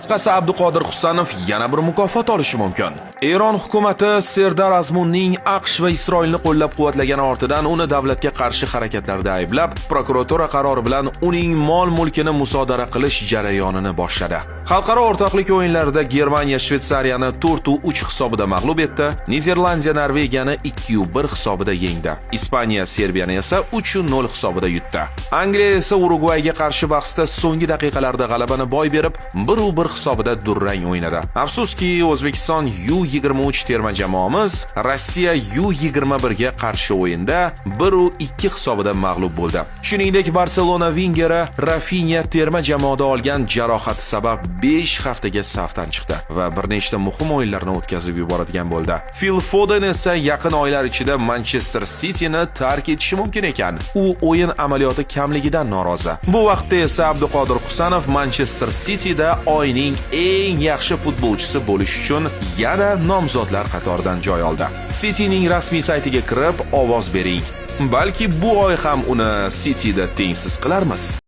Qisqasi, Abduqodir Husanov yana bir mukofot olishi mumkin. Eron hukumati Serdar Azmunning AQSh va Isroilni qo'llab-quvvatlagani ortidan uni davlatga qarshi harakatlarda ayblab, prokuratura qarori bilan uning mol-mulkini musodara qilish jarayonini boshladi. Xalqaro o'rtoqlik o'yinlarida Germaniya Shvetsariyani 4-3 hisobida mag'lub etdi, Niderlandiya Norvegiyani 2-1 hisobida yengdi. Ispaniya Serbiyani esa 3-0 hisobida yutdi. Angliya esa Urugvayga qarshi bahsda so'nggi daqiqalarda g'alabani boy berib, 1-1 hisobida durang o'ynadi. Afsuski, O'zbekiston U23 terma jamoamiz Rossiya U21 ga qarshi o'yinda 1-2 hisobida mag'lub bo'ldi. Shuningdek, Barselona vingeri Rafinya terma jamoada olgan jarohati sabab 5 haftaga safdan chiqdi va bir nechta muhim o'yinlarni o'tkazib yuboradigan bo'ldi. Fil Foden esa yaqin oylar ichida Manchester Cityni tark etishi mumkin ekan. U o'yin amaliyoti kamligidan norozi. Bu vaqtda esa Abduqodir Husanov Manchester Cityda oyning eng yaxshi futbolchisi bo'lish uchun yana nomzodlar qatoridan joy oldi. Cityning rasmiy saytiga kirib ovoz bering. Balki bu oy ham uni Cityda tengsiz qilarmiz.